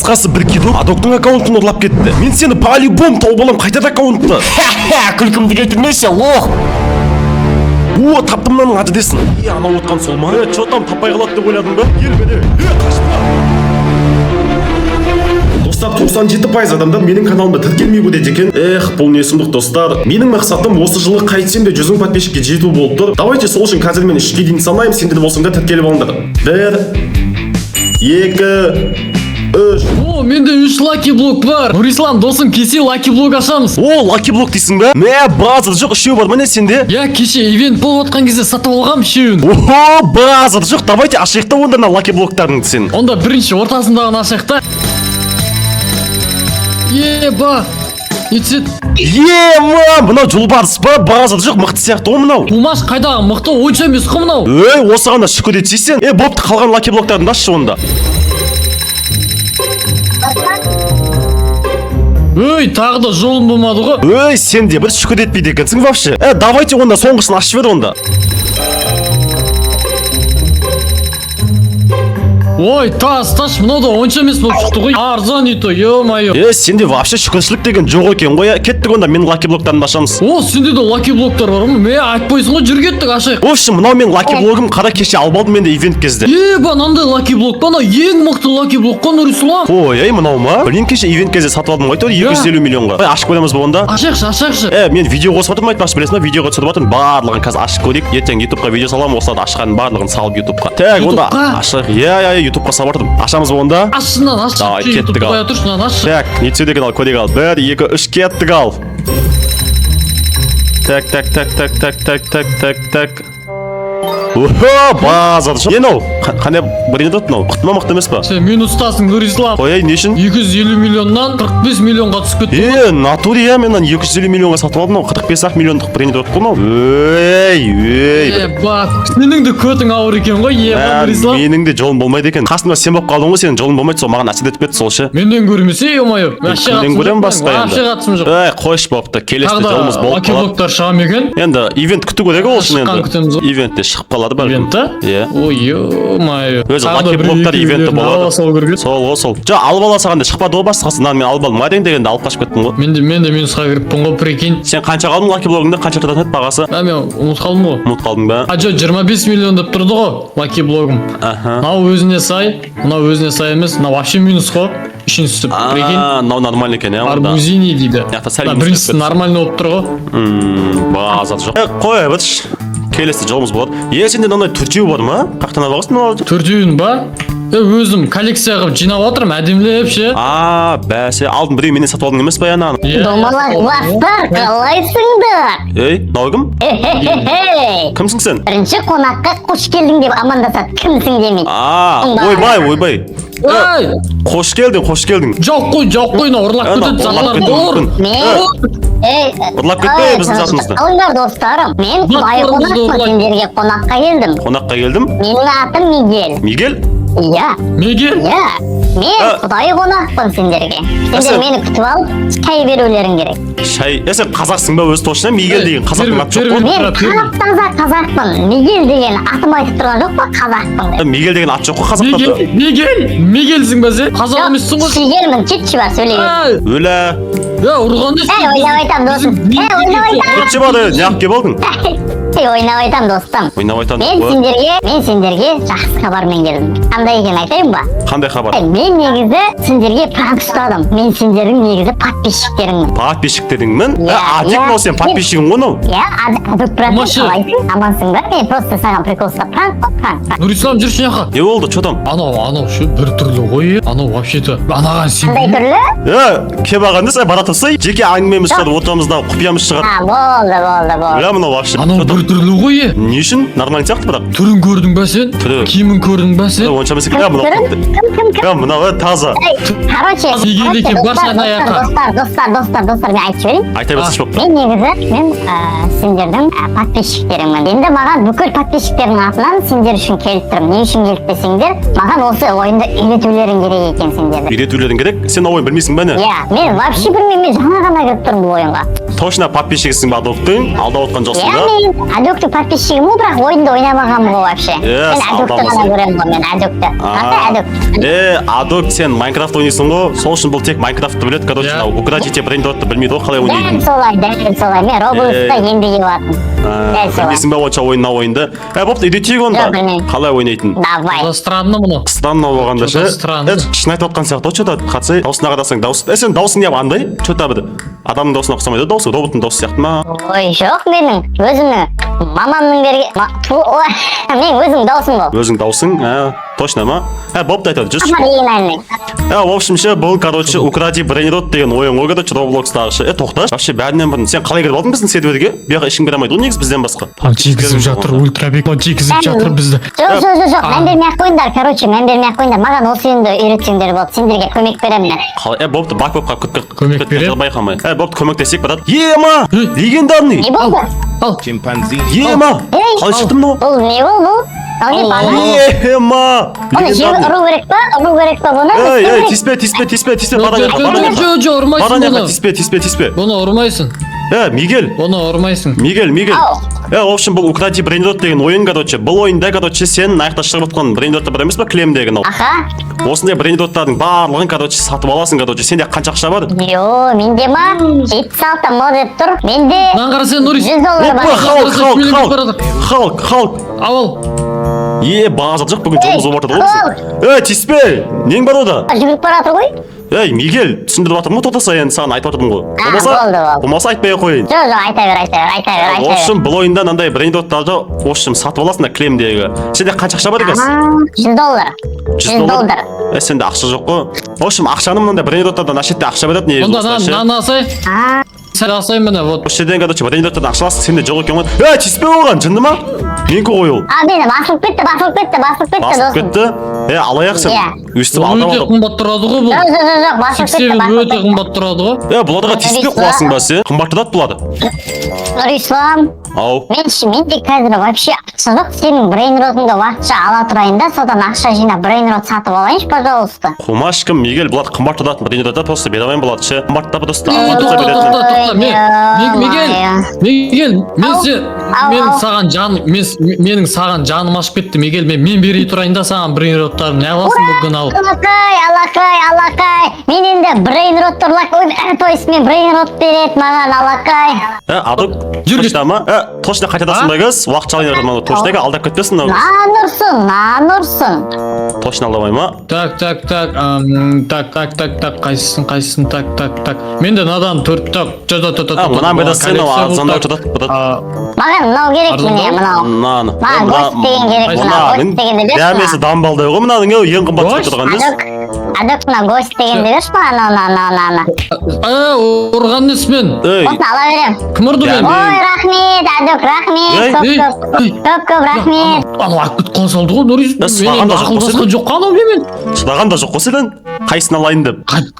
Қысқасы, бір кидок Адоктың аккаунтын ұрлап кетті. Мен сені по-любому тауып аламын, қайтар аккаунтты. Күлкімді келтірмеші, лох. О, таптым мынаның адресін. Е, анау отқан сол ма? Е, чё там, таппай қалады деп ойладың ба? Кел бері. Е, қашпа. Достар, 97% адамдар менің каналымда тіркелмей көреді екен. Эх, бұл не сұмдық, достар. Менің мақсатым осы жылы қайтсем де 100 мың подписчикке жету болып тұр. Давайте сол үшін қазір мен 3-ке дейін санаймын, сендер болсаңдар, тіркеліп алыңдар. Бір, екі, үш. О, менде үш лаки блок бар. Нұрислам, досым, кесе лаки блок ашамыз. О, лаки блок дейсің ба? Мә, базар жоқ, үшеу бар міне сенде. Я кеше ивент болып жатқан кезде сатып алғам үшеуін. Охо, базар жоқ, давайте ашайық та онда мына лаки блоктарыңды сен. Онда бірінші ортасындағыны ашайық та. Еба, не түседі? Ема, мынау жолбарыс па? Базар жоқ, мықты сияқты ғой мынау. Тумаш қайдағы мықты, онша емес қой мынау. Ей, осыған да шүкір етсей сен. Е, бопты, қалған лаки блоктарыңды ашшы онда. Өй, тағы да жолым болмады ғой. Ей, сен де бір шүкір етпейді екенсің вообще. Е, давайте онда соңғысын ашып жібер онда. Ой, тас, тас, мынау да онша емес болып шықты ғой. Арзан и то, ё-моё. Е, сенде вообще шүкіршілік деген жоқ екен ғой. Е, кеттік онда, менің лаки блоктарымды ашамыз. О, сенде де лаки блоктар бар ма? Ме, айтпайсың ғой, жүр кеттік, ашайық. В общем, мынау менің лаки блогым, қара, кеше алып алдым мен де ивент кезде. Еба, мынандай лаки блок па? Анау ең мықты лаки блок қой, Нұрислам. Ой, ей, мынау ма? Блин, кеше ивент кезде сатып алдым ғой, 250 миллионға. Ой, ашып көреміз ба онда? Ашайықшы, ашайықшы. Е, мен видео қосып жатырмын, айтпақшы, білесің ба, видеоға түсіріп жатырмын, барлығын қазір ашып көрейік. Ертең ютубқа видео саламын, осыларды ашқанның барлығын салып ютубқа. Так, онда Ютубқа? ашайық. Иә, иә, иә, ютубқа салып жатырмын. Ашамыз ба онда? Ашшынан, ашшы. Давай, кеттік ал. Қоя тұршы, мынаны ашшы. Так, не түседі екен, ал көрейік ал. Бір, екі, үш, кеттік ал. Так, так, так, так, так, так, так, так, так. Охо, базар жоқ. Не мынау? Қандай бірдеңе тұрады мынау? Мықты ма, мықты емес па? Сен минустасың, Нұрислам. Қояй, не үшін? 250 миллионнан 45 миллионға түсіп кетті. Е, натуре, иә, мен мынаны 250 миллионға сатып алдым, мынау 45 ақ миллиондық бірдеңе тұрады ғой мынау. Ей, ей. Еба, сенің де көтің ауыр екен ғой, еба, Ә, Нұрислам. менің де жолым болмайды екен. Қасымда сен болып қалдың ғой, сенің жолың болмайды, сол маған әсер етіп кетті сол ше. Менен көрмесе, ё-моё. Вообще Кімнен қатысым көремін жоқ, басқа енді? вообще қатысым жоқ. Ей, қойшы, бопты. Келесіде Тағы да жолымыз болып лаки қалады. блоктар шыға ма екен? Енді ивент күту керек ол үшін Шыққан енді. күтеміз ғой. Ивентте шығып қалады бәлкім. Ивентта? Иә. Ой, ё-моё. Өзі Тағы да лаки бір блоктар екі ивенті үйлерін болады. ала салу керек еді. Сол ғой, сол. Жоқ, алып ала салғанда шықпады ғой басқасы. Мынаны мен алып алдым. Әрең дегенде алып қашып кеттім ғой. Мен де минусқа кіріппін ғой, прикинь. Сен қанша қалдың лаки блогыңда? Қанша тұратын еді бағасы? А, мен ұмытып қалдым ғой. Ұмытып қалдың ба? А, жоқ, 25 миллион деп тұрды ғой лаки блогым. Аха. Мынау өзіне сай, мынау өзіне сай емес, мынау вообще минус қой. Үшіншісі, прикинь. А, мынау нормально екен, иә, онда. Арбузини дейді. Мына сәл Мына минус біріншісі кетті. нормально болып тұр ғой. Базар жоқ. Е, қоя берші. Келесі жолымыз болады. Е, сенде мынандай төртеу бар ма? Қаяқтан алып алғансың мыналарды? Төртеуін ба? Е, өзім коллекция қылып жинап жатырмын, әдемілеп ше. А, бәсе, алдын біреу менен сатып алдың емес па ананы? Иә. Домалақ бастар, қалайсыңдар? Ей, мынау кім? Хе-хе-хе. Кімсің сен? Бірінші қонаққа қош келдің деп амандасады, кімсің демей. А, ойбай, ойбай. Ей, Қош келдің, қош келдің. жауып қой, жауып қой, мынау ұрлап Ана, кетеді ұрлап заттарды. кетуі Ұр. мүмкін. Мен Ей, Ұрлап кетпе ой, біздің затымызды. Алыңдар, достарым. Мен құдайы Заттарымызды қонақпын, ұрлайды. сендерге қонаққа келдім. Қонаққа келдім. Менің атым Мигель. Мигель? Иә, Мигель? иә. Мен Ә. құдайы қонақпын сендерге. Сендер сен- мені күтіп алып, шай берулерің керек. Шай. Е, сен қазақсың ба өзі точно? Мигель Ей, деген қазақтың аты жоқ қой. Мен Термин. тап-таза қазақпын. Мигель деген атым айтып тұрған жоқ па, қазақпын деп. Мигель деген ат жоқ қой қазақтарда. Мигель, Мигель, Мигельсің ба сен? Қазақ емессің ғой. Шегермін, кетші бар, сөйлей бер. Ей, Өлә. е, ұрған Ей, ойнап айтам, досым. Ей, ойнап айтам. Кетші бар, неғып келіп алдың? Ей, ойнап айтам, достым. Ойнап айтам. Мен сендерге, мен сендерге жақсы хабармен келдім. Қандай екенін айтайын ба? Қандай хабар? Ей, мен негізі сендерге пранк ұстадым. Мен сендердің негізі подписчиктеріңмін. Подписчиктеріңмін? Иә, Е, Адик иә. мынау сен подписчигің ғой мынау. Иә, Адик брат, Маша. қалайсың? Амансың ба? Мен просто саған прикол ұстап, пранк қой, пранк. Пранк. Нұрислам, жүрші мына жаққа. Не болды, чё там? Анау, анау ше бір түрлі ғой, е. Анау вообще-то анаған Қандай сенбеймін. түрлі? Е, кеп алған десе, бара тұрсай, жеке әңгімеміз шығады, ортамызда құпиямыз шығады. А, болды, болды, болды. Өлә, мынау вообще. Анау Чё там? бір түрлі ғой, е. Не үшін? Нормально сияқты бірақ. Түрін көрдің ба сен? Түрі. Киімін көрдің ба сен? Онша емес екен. Е, мынау. Кім, кім, кім? Е, мынау е, таза. Ей, короче, Мигель короче, екен, достар, баршы ана достар, жаққа. достар, достар, достар, достар, мен айтып жіберейін. Айта берсінші бопты. Мен негізі, мен сендердің подписчиктеріңмін. Енді маған бүкіл подписчиктердің атынан сендер үшін келіп тұрмын. Не үшін келіп десеңдер, маған осы ойынды үйретулерің керек екен сендерді. Үйретулерің керек. Сен ойын білмейсің ба не? Иә, мен вообще білмеймін, мен жаңа ғана кіріп тұрмын бұл ойынға. Точно подписчигісің ба Адоктың? Алдап отқан жоқсың Иә, да? мен Адоктың подписчигімін ғой, бірақ ойынды ойнамағанмын ғой вообще. Иә, Мен Адокты ғана алдамасың. көремін ғой, мен Адокты. Қандай Адок? Е, Адок, сен Майнкрафт ойнайсың ғой, сол үшін бұл тек Майнкрафтты біледі, короче, Иә. мынау Украдите брейнротты білмейді ғой қалай Дәл ойнайтынын. солай, дәл солай. Мен Роблокста енді келіп жатырмын. Дәл солай. Білмейсің ба онша ойын мына ойынды? Е, бопты, үйретейік онда. Жоқ, білмеймін. Қалай ойнайтынын. Давай. Да, странно мынау. Странно болғанда ше. Что-то странно. Е, шын айтып отқан сияқты ғой, что-то қатысы. Дауысына қарасаң, дауыс. Е, сен дауысың не андай? Что-то бір адамның дауысына ұқсамайды, дауысы роботтың дауысы сияқты ма? Ой, жоқ, менің өзімнің мамамның берген ой, менің өзімнің даусым бұл. Өзің даусың, ә, точно ма? Ә, бопты, айтады, жүз. Оригинальный. Ә, в общем ше, бұл, короче, Укради брейнрот деген ойын ғой, короче, Роблокстағы ше. Е, тоқташы, вообще бәрінен бұрын сен қалай кіріп алдың біздің серверге? Бұл жаққа ешкім кіре алмайды ғой негізі бізден басқа. Там жегізіп жатыр, Ультрабек жегізіп жатыр бізді. Жоқ, жоқ, жоқ, жоқ, мән бермей ақ қойыңдар, короче, мән бермей ақ қойыңдар. Маған осы ойынды үйретсеңдер болды, сендерге көмек беремін мен. Қалай? Е, бопты, баг болып қалып кіріп Көмек кеткен берем? байқамай. Е, бопты, көмектесейік, брат. Ема! Ей. Легендарный! Не болды? Ал. Ема! Ей! Қалай шықты мынау? Бұл не ол, бұл? Мынау не Ал, бана? ал. Ема! Оны жеу Легендарный! ұру керек па? Ұру керек па бұны? Ей, Не ей, істеу керек? тиіспе, тиіспе, тиіспе, тиіспе, Жоқ, бара жоқ, жаққа, бара жоқ, жаққа. жоқ, жоқ, ұрмайсың Бара жаққа, бұны. тиіспе, тиіспе, тиіспе. Бұны ұрмайсың. Е, Мигель, Бұны ұрмайсың. Мигель, Мигель. Ау. Е, в общем, бұл Укради брейнрот деген ойын, короче. Бұл ойында, короче, сен мына жақта шығып отқан брейнротты бар емес па, кілемдегі мынау. Аха. Осындай брейнроттардың барлығын, короче, сатып аласың, короче. Сенде қанша ақша бар? Йо, менде ма? 76 мың деп тұр. Менде Мынаны қара сен, Нұрис. 100 доллар Опа, бар. Халк, Халк, Миллион Халк, бара жатыр. Халк, Халк. Ал, ал. Е, базар жоқ, бүгін жолымыз болып жатыр ғой Халк! біздің. Е, тиіспе, нең бар ода? Жүгіріп бара жатыр ғой. Ей, Мигель, түсіндіріп жатырмын ғой, тоқтаса енді саған айтып жатырмын ғой. А, Болмаса, болды, болды. болмаса айтпай ақ қояйын. Жоқ, жоқ, айта бер, айта бер, айта бер, В айта бер. общем, бұл ойында мынандай брейнроттарды, в общем, сатып аласың да кілемдегі. Сенде қанша ақша бар екен? 100 доллар. 100 доллар. Е, сенде ақша жоқ қой. В общем, ақшаны мынандай брейнроттардан ана шетте ақша береді негізі Онда осылай ше. мынаны алсай. А, Сәл алсай міне, вот. Осы жерден, короче, брейнроттардан ақша аласың, сенде жоқ екен ғой. Е, тиіспе оған, жынды ма? Менікі ғой ол. а мені басылып кетті, басылып кетті, басылып кетті, Басып досым. кетті. Е, алаяқ сен. Иә. Өстіп Бұл алдап өте алдап. қымбат тұрады ғой бұл. Жоқ, жоқ, жоқ, жоқ, басылып кетті, 87 басылып өте кетті. қымбат тұрады ғой. Е, бұларға тиіспе қуасың ба сен? Қымбат тұрады бұлар. Нұрислам, Ау. мен ше, менде қазір вообще ақша жоқ. Сенің брейнротыңды уақытша ала тұрайын да, содан ақша жинап брейнрот сатып алайыншы, пожалуйста. Қумаш кім, Мигель, бұлар қымбат тұратын брейнроттар просто бере алмаймын бұларды ше. Қымбаттап просто Ей, алматыда тоқта, беретін. тоқта, тоқта. Мигель, Мигель, мен Ау, сен, ау, менің ау. саған жан, мен, менің саған жаным ашып кетті, Мигель, мен бере тұрайын да саған брейнроттарын не аласың бүгін алып. Алақай, алақай, алақай. Мен енді брейнрот ұрлап, ой, то есть мен брейнрот береді маған, алақай. Е, Адок, Жүр, точно ма? Е, точно қайтадасың ба кыз? Уақытша алайын жатырмын, точно алдап кетпесін мынау. Нан ұрсын, нан ұрсын. Точно алдамай ма? Так, так, так, так, так, так, так, қайсысын, қайсысын, так, так, так. Менде мынадан төрт, так, жо, жо, жо, жо, А, жо, мына жо, бересің, коллекция бұл, арзандау так. тұрады, брат. А, Маған мынау керек міне, Арзандау? мынау. Мынаны. Маған гость деген керек, мына гость дегенді берші Дәмесі маған. дамбалдай ғой мынаның ең қымбат Гость? тұрған несі? Адок, Адок, мына гость дегенді берші маған, мынау, мынау, мынау, мынау. Ұрған несі мен? Ей, Осыны ала беремін. Кім ұрды мені? Дәме. Ой, рахмет, Адок, рахмет, Ей, көп ей, көп, ей. көп көп рахмет. Анау алып кетіп қала салды ғой, Нұрис. Е, сұраған да Менен жоқ қой ақылдасқан жоқ қой анау менімен. шыдаған да жоқ қой сенен. Қайсысын алайын деп.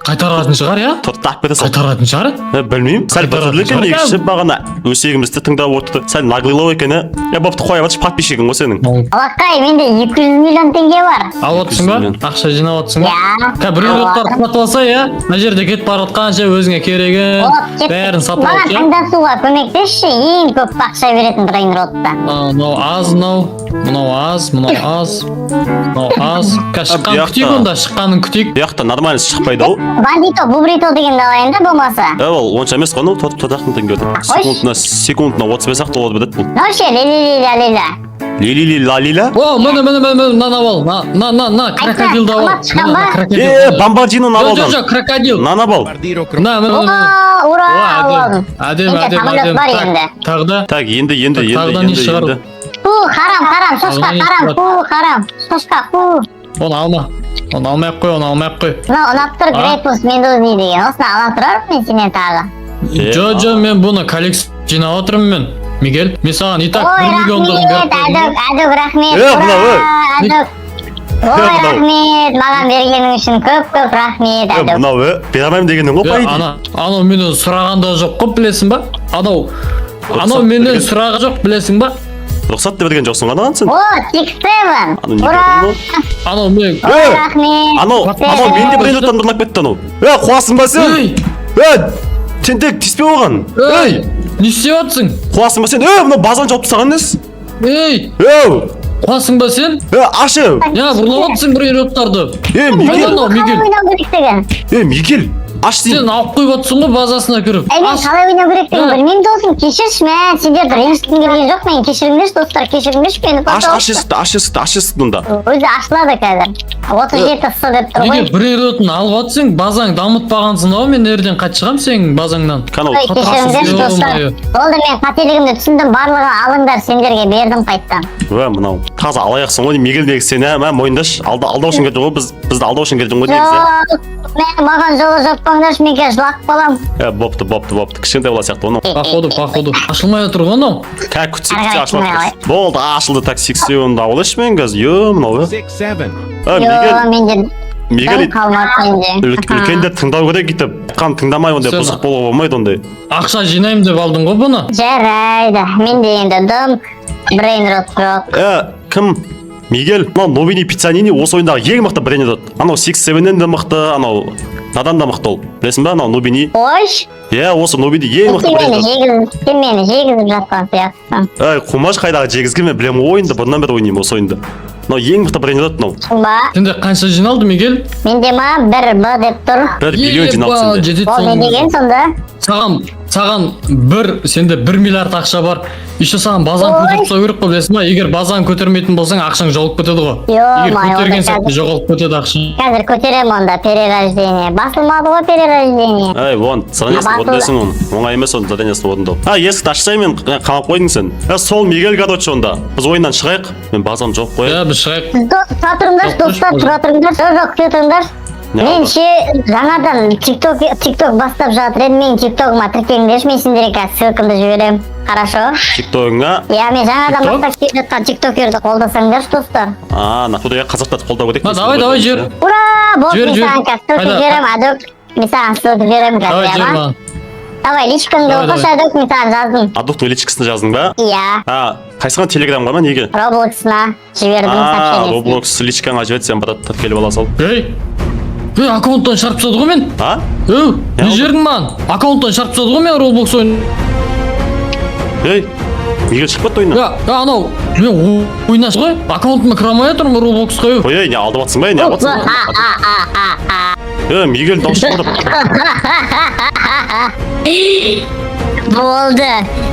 Қайтаратын шығар, иә? Тұрды алып кете сал. Қайтаратын шығар. Е, білмеймін. Сәл Қайтаратын біртүрлі екен шығар. негізі бағана өсегімізді тыңдап отырды. Сәл наглыйлау екен, е. Е, бопты, қоя берші, подписчигің ғой сенің. Алақай, менде 200 миллион теңге бар. Алып отырсың ба? 200 миллион. Ақша жинап отырсың ба? Иә. Ка біреу сатып алса, иә? Мына жерде кетіп бара жатқанша өзіңе керегін Болады, кеттік. бәрін сатып Маған алып, иә? таңдасуға көмектесші, ең көп ақша беретін брейнротта. Мынау аз, мынау, мынау аз, мынау аз, мынау аз. Ка шыққанын бұяқта- күтейік онда, шыққанын күтейік. Бұл жақта нормально шықпайды ау. Бандито, бубрито дегенді алайын да болмаса. Е, ол онша емес қой, анау 4 ақ мың теңге өтеді. Қойшы. Секундына 35 ақ доллар береді бұл. Мынау ше, лили лила лила. Ли ли ли ла лила. О, міне, міне, міне, міне, мынаны ал. На, на, на, на, крокодилді ал. қымбат шыққан Мына, ба? крокодил. Е, бомбардиноны ал Жоқ, жоқ, одан. жоқ, крокодил. Мынаны ал. На, міне, міне, міне. О, ура, О, алып алдым. әдемі, Менде әдемі, самолет әдемі. бар Так, енді. тағы да. Так, енді, енді, Так, енді, тағы да не енді, шығару? енді. Фу, харам, харам, шошқа, Алайын, харам, брат. фу, харам, шошқа, фу. Оны алма. Оны алмай ақ қой, оны алмай ақ қой. Мынау ұнап тұр, А? Грейпус Медузни деген. Осыны ала тұрармын мен сенен тағы. Е, Жо, жо, мен бұны коллекция жинап отырмын мен. Мигель, мен саған и так Ой, 1 миллиондығын беріп рахмет, қойдым ғой. Адок, Адок, рахмет. Е, мынау, Ура, ей. Адок. Ой, мынау. рахмет, маған бергенің үшін көп көп рахмет, Е, Адок. мынау, е, бере алмаймын дегенің ғой, Е, по идее. ана, анау менен сұраған да жоқ қой, білесің ба? Анау менен сұраған жоқ, білесің ба? Рұқсат та берген жоқсың ғой анаған сен. О, Six Seven. Ана не Ура! бердің ғой? Анау мен Ой, Е! рахмет. Анау, Six анау Seven. менде брейнроттан ұрлап кетті анау. Е, қуасың ба сен? Ей! Е, Тентек, тиіспе оған. Ей, не істеп жатсың? Қуасың ба сен? Ей, мынау базаны жауып тастаған несі? Ей, Еу, қуасың ба сен? е, аш, еу. Я, ұрлап жатсың брейнроттарды. Е, Мигель, Анау, Қалай Мигель. ойнау керектігін. е, Мигель, аш деймін. Сен алып қойып жатсың ғой базасына кіріп. Ей, мен Аш. қалай ойнау керектігін Ә. білмеймін, досым. Кешірші, мә, сендерді ренжіткім келген жоқ мен. Кешіріңдерші, достар, кешіріңдерші мені, Аш, аш пожалуйста. есікті, аш есікті, аш есікті мұнда. Өзі ашылады қазір. 37 с деп тұр Неге ғой. брейнротын алып жатсың, базаң дамытпағансың ау, мен ертең қайтып шығамын сенің базаңнан. Канал, Ой, кешіріңдерші, Ё-моё. достар. Болды, мен қателігімді түсіндім. Барлығы алыңдар, сендерге бердім қайттан. Уә, мынау таза алаяқсың ғой, Мигель негізі сен, ә, мә, мойындашы, алдау үшін келдің ғой, бізді алдау үшін келдің ғой негізі. Жоқ, мә, маған жолы жаппаңдаршы, мен қазір жылап қаламын. Ә, бопты, бопты, бопты, кішкентай бала сияқты оны. Походу, походу. Ашылмай отыр ғой анау. Кә, күтсе, Ары күтсе, қарай ашылады. ашылмай. Болды, ашылды, так, сексеуінді алайыншы мен қазір, е, мынау, е. 6, 7. Ә, Йо, Мигель, менде Мигель, дым қалмады менде. Үлкендер тыңдау керек өйтіп, айтқан тыңдамай ондай Сен- бұзық болуға болмайды ондай. Ақша жинаймын деп алдың ғой бұны. Жарайды, менде енді дым брейнрот жоқ. Ә, кім? Мигель, мынау Новини Пиццанини осы ойындағы ең мықты брейнрот. Анау Six Seven-нен де мықты, анау Надан да мықты ол. Білесің ба, анау Нубини? Қойш, Иә, осы Нубини ең мықты сен мені брейнрот. жегізіп, сен мені жегізіп жатқан сияқтысың. Әй, қумаш қайдағы жегізген, мен білемін ғой ойынды, бұрыннан бері ойнаймын осы ойынды. Мынау ең мықты брейнрот мынау. Шын ба? Сенде қанша жиналды, Мигель? Менде ма бір Б деп тұр. 1 миллион жиналды Еба, сенде. жетеді Ол не соның. деген сонда? Саған бір, сенде 1 миллиард ақша бар. Еще саған базаны Ой. көтеріп тастау керек қой, білесің ба? Егер базаны көтермейтін болсаң, ақшаң жоғалып кетеді ғой. Егер Ё-моё, көтерген онда сәтте қазір- жоғалып кетеді ақша. Қазір көтеремін онда перерождение. Басылмады ғой перерождение. Әй, оған заданиесін Басылды. орындайсың оны. Оңай емес оның заданиесін орындау. А, есікті ашсай, мен қамап қойдың сен. Ә, сол Мигель, короче, онда. Біз ойыннан шығайық. Мен базамды жауып қояйын. Иә, біз шығайық. Тұра тұрыңдаршы, Жоқ, достар, қойшы. тұра тұрыңдаршы. Жоқ, жоқ, тұра тұрыңдаршы. Не Мен алды? ше жаңадан тикток тикток бастап жатыр едім. Менің тиктогыма тіркеліңдерші, мен сендерге қазір ссылкамды жіберемін. Хорошо? Тиктогыңа. Иә, мен жаңадан TikTok? бастап келе жатқан тиктокерді қолдасаңдаршы, достар. А, натуре қазақтарды қолдау керек. А, давай, давай, жібер. Ура! Болды, Жібер, мен жібер. саған қазір ссылка Қайда? жіберемін, Адок. Мен саған ссылка жіберемін қазір, Давай, иә жібер ма? маған. Давай, личкаңды Давай, оқышы, Адок, мен саған жаздым. Адоктың личкасына жаздың ба? Иә, А, қайсыған, телеграмға ма, неге? Роблоксына жібердім А, сообщениесін. Roblox личкаңа жібер, сен, брат, тіркеліп ала сал. Ей, ей, аккаунттан шығарып тастады ғой мен. А? Өу, Не не болды? жібердің маған? Аккаунттан шығарып тастады ғой мен Roblox ойын. Ей, Мигель шығып кетті ойыннан. Я, я, анау, мен ойнас ғой. Аккаунтыма кіре алмай жатырмын Robloxқа. Өу. Ой, ей, не алдап жатсың ба, не алып жатсың? Е, Мигель дауыс шығарып. Болды.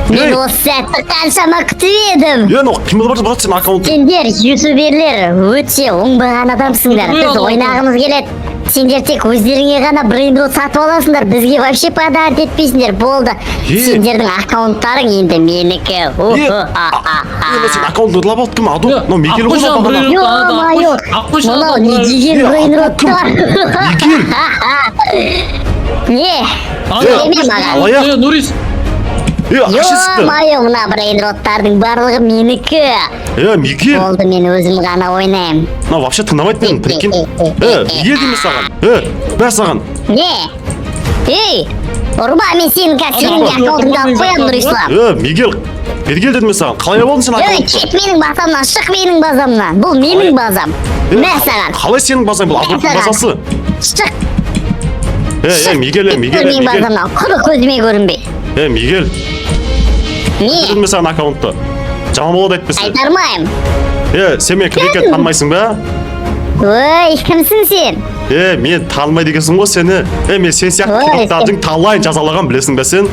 Мен Ей! осы сәтті қаншама күтіп едім. Е, анау қимылдап жатыр, брат, сен аккаунт. Сендер, ютуберлер, өте оңбаған адамсыңдар. Ой, Біз анау. ойнағымыз келеді. Сендер тек өздеріңе ғана брейнрот сатып аласыңдар. Бізге вообще подарок етпейсіңдер. Болды. Е! Сендердің аккаунттарың енді менікі. Е, Уху, а, а, Е, сен а. аккаунтты ұрлап алды кім? Адок, мынау Мигель ғой Ақ қойшы, мынау бағана. брейнрот. Ё-моё, Ақ қойшы, мынау ана не брейнрот. деген Е, брейнроттар? Мигель, Не? Ана, Сөйлеме маған. алаяқ. Е, Нурис, Е, аш есікті. Ё-моё, мына брейнроттардың барлығы менікі. Е, Мигель, Болды, мен өзім ғана ойнаймын. мынау вообще тыңдамайды мені, прикинь. Е, Мигель деймін саған. Е, бә саған. Не? Ей, ұрма, мен сенің қазір сенің де аккаунтыңды алып қоямын, Нұрислам. Е, Мигель, бері кел дедім мен саған. Қалай болдың сен Ей, аккаунтты? кет менің базамнан, шық менің базамнан. Бұл менің базам. Е, Мә саған. Қалай сенің базаң бұл? Адоктың саған. базасы. Шық. Е, е, Мигель, е, Мигель, е, Менің Мигель. базамнан. Құры көзіме көрінбе. Е, Мигель, Не? дедім мен саған аккаунтты. Жаман болады әйтпесе. Қайтармаймын. Е, сен мені кім екенін танымайсың ба? Ой, кімсің сен? Е, мен танымайды екенсің ғой сені. Е, мен сен сияқты Ой, тиктоктардың талайын жазалаған, білесің бе сен?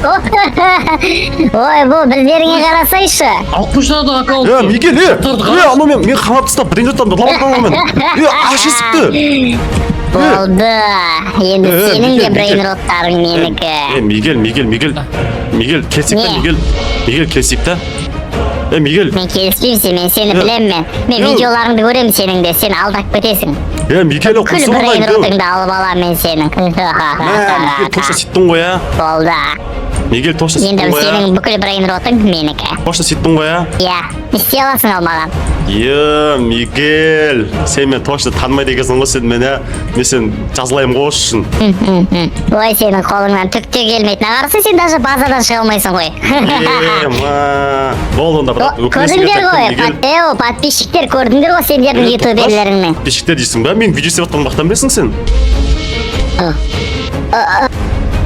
Ой, бұл біздеріңе қарасайшы. алып қойшы ана аккаунтты. Е, Мигель, е, Тоқтарды е, қарашы. анау мен қамап тастап, брейнроттан ұрлап алған ғой мен. Е, аш есікті. Болды. Енді Е, е, сенің де Мигель, Мигель. брейнроттарың менікі. Е, Мигель, Мигель, Мигель. Мигель, келсек та, Не? Мигель. Мигель, келсек та. Е, Мигель, Мен келіспеймін сенімен, сені Е. білемін мен. Мен Е. видеоларыңды көремін сенің де, сен алдап кетесің. е, Мигель, Күл қойсың ғой, брейнротыңды алып аламын мен сенің. Мә, Мигель, точно сөйттің ғой, а? Болды. Мигель, точно Енді сөйттің ғой, а? сенің бүкіл брейнротың менікі. Точно сөйттің ғой, а? Иә, не істей аласың ал маған? Е, Мигель, сен мен точно танымайды екенсің ғой сен мені. Мен сені жазалаймын ғой осы үшін. Ой, сенің қолыңнан түк те келмейді. Мына қараса, сен даже базадан шыға алмайсың ғой. Е, ма. Болды онда, брат, өкінесің Көрдіңдер ертең, ғой, Мигель. еу, подписчиктер, көрдіңдер ғой сендердің Е, ютуберлеріңнің. Подписчиктер дейсің ба? Мен видео істеп жатқанын қаяқтан білесің сен?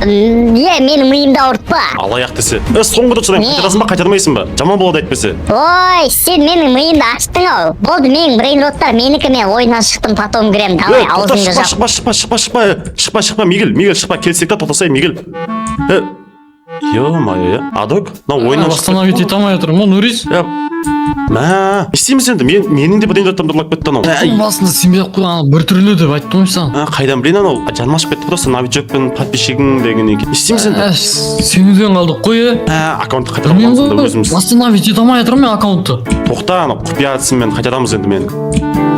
Е, менің миымды ауыртпа. Алаяқ десе. Е, соңғы рет сұраймын, Не? қайтарасың ба, қайтармайсың ба? Жаман болады әйтпесе. Ой, сен менің миымды аштың ау. Болды, менің брейнроттар менікі, мен ойыннан шықтым, потом кірем. Давай, Е, тоқта, аузыңды шықпа, жап. шықпа, шықпа, шықпа, шықпа, шықпа, шықпа, Мигель, Мигель, шықпа, келсек та тоқтасай, Мигель. Е, ё-моё, е, Адок, мынау ойыннан шықты. Восстановить ете алмай отырмын ғой, Нурис. Е, мә, не істейміз енді? Менің де брейнроттарымды ұрлап кетті анау. Соның басында сенбей ақ қойған, біртүрлі деп айттым ғой саған. Ә, қайдан білейін, анау жаным ашып кетті просто, новичокпен, подписчигің дегеннен кейін. Не істейміз енді? Ә, сенуден қалдық қой, е. Ә, аккаунтты қайтарып Білмеймін аламыз енді ғой, өзіміз. восстановить ете алмай отырмын мен аккаунтты. Тоқта, анау құпия әдісімен қайтарамыз енді мен.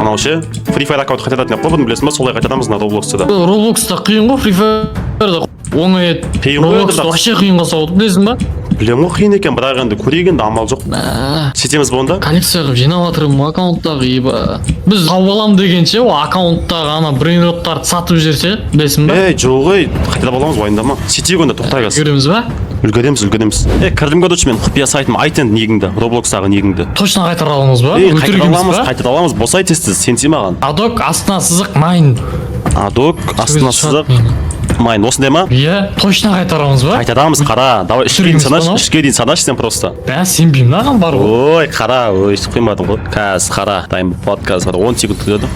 Анау ше, Free Fire аккаунт қайтаратын еді қой бұны, білесің ба? Солай қайтарамыз мына Robloxта да. Роблокста қиын ғой, Free Fire'да оңай еді. Қиын ғой енді Роблокста бірақ. вообще қиынға салды, білесің ба? Білемін ғой қиын екен, бірақ енді көрейік енді, амал жоқ. Ә, Сөйтеміз ба онда? Коллекция қылып жинап жатырмын аккаунттағы, еба. Біз тауып аламын дегенше, ол аккаунттағы ана брейнроттарды сатып жіберсе, білесің ба? Ей, жоқ, ей, қайтарып аламыз, уайымдама. Сөйтейік онда, тоқта қазір. Көреміз ба? Үлгереміз, үлгереміз. Е, кірдім, короче, мен құпия сайтым, айт енді нигіңді, Роблокстағы нигіңді. Точно қайтара аламыз ба? Ей, Өтірік қайтара емес аламыз, па? қайтара аламыз, босай тез тез, сенсей маған. Адок астына сызық майн. Адок, астына Шығады сызық, менің. майн, осындай ма? Иә, точно қайтарамыз ба? Қайтарамыз, қара. Давай, үшке дейін Өтірік емес па санашы, мынау? үшке дейін санашы сен просто. Бә, сенбеймін маған бар ғой. Ой, қара, ой, өйстіп қоймадың ғой. Қазір қара, дайын болады қазір. Қара, 10 секунд күтеді.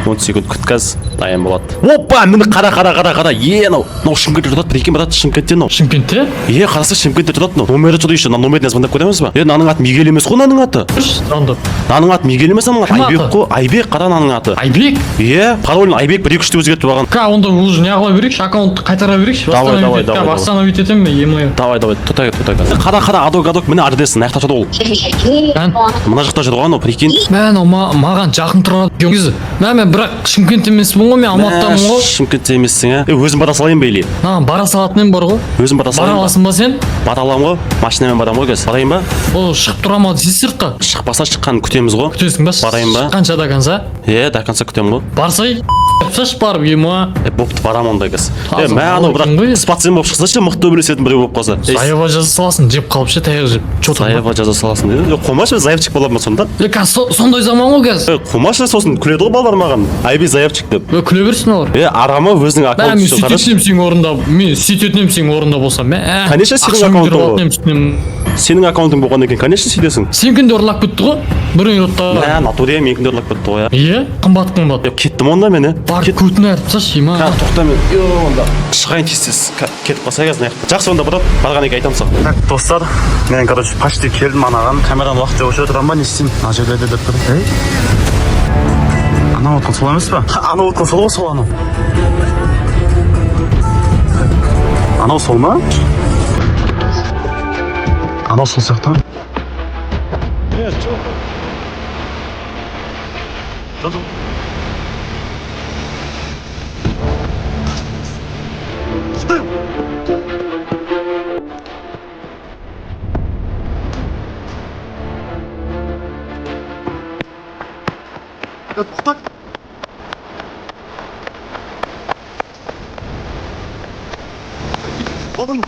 10 секунд күт қазір, дайын болады. Опа, міне, қара, қара, қара, қара. Е, анау, мынау Шымкентте тұрады, прикинь, брат, Шымкентте мынау. Шымкентте? Е, қараса, Шымкентте тұрады мынау. Номері тұр еще, мына номеріне звондап көреміз ба? Е, мынаның аты Мигель емес қой, мынаның аты. Звондап. Мынаның аты Мигель емес, мынаның аты Кім Айбек аты? қой. Айбек, қара, мынаның аты. Айбек? Е, паролін Айбек 1 2 3 деп өзгертіп алған. Ка, онда уже не қыла берейікші, аккаунтты қайтара берейікші. Давай, Восстановить давай, ет- давай, Ка, давай. восстановить етемін мен, е-мое. Давай, давай, тоқта, тоқта. Қара, қара, адок, адок, міне адресі, мына жақта тұрады ол. Ән. Мына жақта жүр ғой анау, прикинь. Мә, анау маған жақын тұрады екен негізі. Мә, мен бірақ Шымкентте емеспін ғой, мен Алматыдамын ғой. Шымкентте емессің, ә? Е, өзім бара салайын ба или? Маған бара салатын едім бар ғой. Өзім бара Бара салайын ба? аласың ба сен? Бара аламын ғой, машинамен барамын ғой қазір. Барайын ба? Ол шығып тұра ма десе сыртқа? Шықпаса, шыққанын күтеміз ғой. Күтесің ба? Барайын ба? Қанша до конца? Е, до конца күтемін ғой. Барсай, тасташы барып, ема. Е, бопты, барамын онда қазір. Е, Таза мә, анау мал бірақ екен ғой. спортсмен болып шықса ше, мықты төбелесетін біреу болып қалса. Ей, Заява жаза саласың, жеп қалып ше, таяқ жеп. Че там? Заява жаза саласың дейді. Е, қумашы, заявчик боламын ба сонда? Е, қазір сондай заман ғой қазір. Е, қумашы, сосын күледі ғой балалар маған. Айби заявчик деп. Е, күле берсін олар. Е, арама өзінің Мә, аккаунты мен үшін сөйтетін қарашы. едім сенің орнында, мен сөйтетін едім сенің орнында болсам. Мә, Конечно, сенің ақша аккаунтың өндіріп ғой. алатын едім үстінен. Сенің аккаунтың болғаннан кейін, конечно, сөйтесің. Сенікін де ұрлап кетті ғой. Бір ротта. Мә, натуре менікін де ұрлап кетті ғой, иә. Е, қымбат қымбат. Е, кеттім онда мен, е. Бар, Кет. көтін айырып тасташы, ема. Ка, тоқта мен. Йо, онда. Шығайын тез тез. Кетіп қалса қазір мына жақта. Жақсы онда, брат, барғаннан кейін айтамын саған. Так, достар, мен, короче, почти келдім анаған. Камераны уақытша өшіре тұрамын ба, не істеймін? Мына жерлерде деп тұр. Ей. Анау отқан сол емес па? Анау отқан сол ғой, сол анау. Анау сол ма? Анау сол сияқты. Е, жоқ. Жоқ, жоқ. Тоқта. Oğlum.